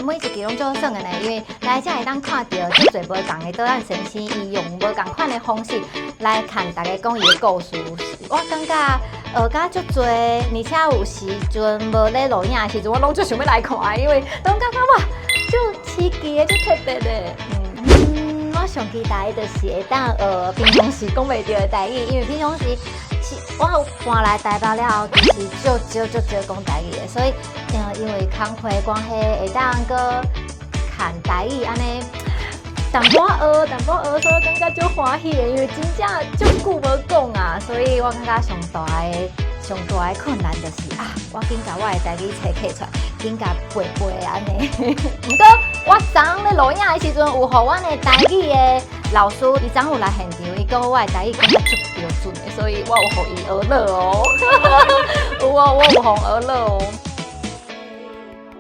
每一期攏足耍的呢，因為來遮會當看著足濟無仝的導演先生，伊用無仝款的方式來看大家講伊的故事。我感覺學甲足濟，而且有時陣無咧錄影的時陣，我攏足想欲來看，因為攏感覺哇，足刺激的，足特別的。我上期待的就是會當學平常時講袂著的台語，因為平常時是我搬來台北了後，其實足少足少講台語的，所以因為工課關係，會當閣牽台語按呢淡薄仔學，淡薄仔學，所以我感覺足歡喜的，因為真正足久無講啊，所以我感覺上大的上大的困難就是啊，我緊共我的台語冊摕出來，緊共背背按呢。毋過我昨昏咧錄影的時陣，有予阮的台語的老師，伊昨昏有來現場，伊講我的台語講得足標準的，所以我有予伊學樂哦。有哦，我有予學樂哦。